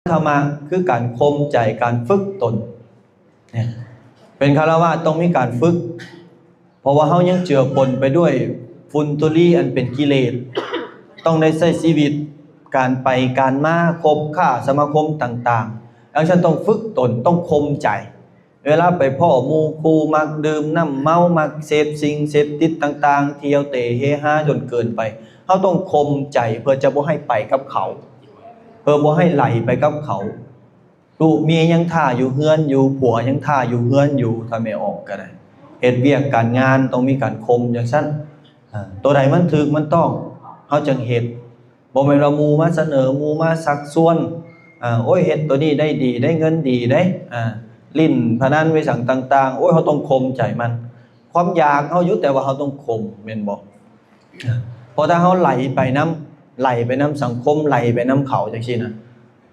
ທຳມະຄືການຂົ່ມໃຈ, ການຝຶກຕົນ. ເປັນຄາລະວາດຕ້ອງມີການຝຶກ, ເພາະວ່າເຮົາຍັງເຈືອປົນໄປດ້ວຍຝຸ່ນທຸລີອັນເປັນກິເລດ, ຕ້ອງໄດ້ໃຊ້ຊີວິດ, ການໄປການມາ, ຄົບຄ້າສະມາຄົມຕ່າງໆ. ດັ່ງຊັ້ນຕ້ອງຝຶກຕົນ, ຕ້ອງຂົ່ມໃຈ. ເວລາໄປພໍ້ໝູ່ຄູ່, ມັກດື່ມນ້ຳເມົາ, ມັກເສບສິ່ງເສບຕິດຕ່າງໆ, ທ່ຽວເຕະເຮຮາຈົນເກີນໄປ, ເຮົາຕ້ອງຂົ່ມໃຈເພື່ອຈະບໍ່ໃຫ້ໄປກັບເຂົາ, ເພື່ອບໍ່ໃຫ້ໄຫຼໄປກັບເຂົາ. ລູກເມຍຍັງຖ້າຢູ່ເຮືອນຢູ່, ຜົວຍັງຖ້າຢູ່ເຮືອນຢູ່, ຖ້າແມ່ອອກກໍໄດ້. ເຮັດວຽກການງານຕ້ອງມີການຂົ່ມຈັ່ງຊັ້ນ. ອາ, ຕົວໃດມັນຖືກມັນຕ້ອງ, ເຮົາຈຶ່ງເຮັດ. ບໍ່ແມ່ນວ່າໝູ່ມາສະເໜີ, ໝູ່ມາຊັກຊວນ, ອາ, ໂອ້ຍ, ເຮັດຕົວນີ້ໄດ້ດີ, ໄດ້ເງິນດີເດ້, ອາ, ຫຼິ້ນພະນັນໄປສັງຕ່າງໆ, ໂອ້ຍ, ເຮົາຕ້ອງຂົ່ມໃຈມັນ. ຄວາມຢາກເຮົາຢູ່, ແຕ່ວ່າເຮົາຕ້ອງຂົ່ມ, ແມ່ນບໍ່? ເພາະຖ້າເຮົາໄຫຼໄປນຳ, ໄຫຼໄປນຳສັງຄົມ, ໄຫຼໄປນຳເຂົາຈັ່ງຊີ້ນະ,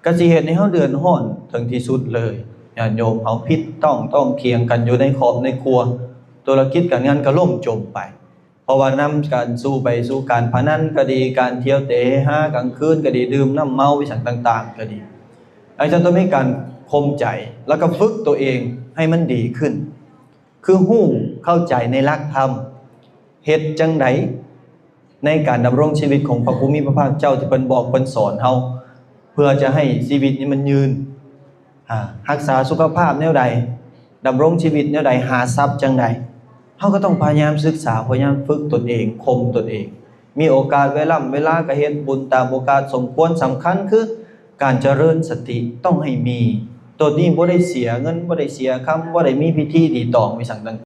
ກໍຊິເຮັດໃຫ້ເຮົາເດືອດຮ້ອນເຖິງທີ່ສຸດເລີຍ. ຍາດໂຍມເຮົາຜິດຕ້ອງ, ຕ້ອງຖຽງກັນຢູ່ໃນຄອບໃນຄົວ, ທຸລະກິດການງານກໍລົ້ມຈົມໄປ, ເພາະວ່ານຳກັນສູ່ໄປສູ່ການພະນັນກໍດີ, ການທ່ຽວເຕະເຮຮາກາງຄືນກໍດີ, ດື່ມນ້ຳເມົາໄປສັງຕ່າງໆກໍດີ. ອາຈານຕ້ອງມີການຂົ່ມໃຈ ແລ້ວກໍຝຶກຕົວເອງໃຫ້ມັນດີຂຶ້ນ. ຄືຮູ້ເຂົ້າໃຈໃນຫຼັກທຳ, ເຮັດຈັ່ງໃດໃນການດຳລົງຊີວິດຂອງພະຜູ້ມີພະພາກເຈົ້າທີ່ເພິ່ນບອກເພິ່ນສອນເຮົາ ເພື່ອຈະໃຫ້ຊີວິດນີ້ມັນຍືນ, ອາ, ຮັກສາສຸຂະພາບແນວໃດ, ດຳລົງຊີວິດແນວໃດ, ຫາຊັບຈັ່ງໃດ, ເຮົາກໍຕ້ອງພະຍາຍາມສຶກສາ, ພະຍາຍາມຝຶກຕົນເອງ, ຂົ່ມຕົນເອງ. ມີໂອກາດເວລາ, ເວລາກໍເຮັດບຸນຕາມໂອກາດສົມຄວນ. ສຳຄັນຄືການຈະເລີນສະຕິຕ້ອງໃຫ້ມີ. ໂຕນີ້ບໍ່ໄດ້ເສຍເງິນ, ບໍ່ໄດ້ເສຍຄຳ, ບໍ່ໄດ້ມີພິທີຕີຕອງ, ມີສັງຕ່າງ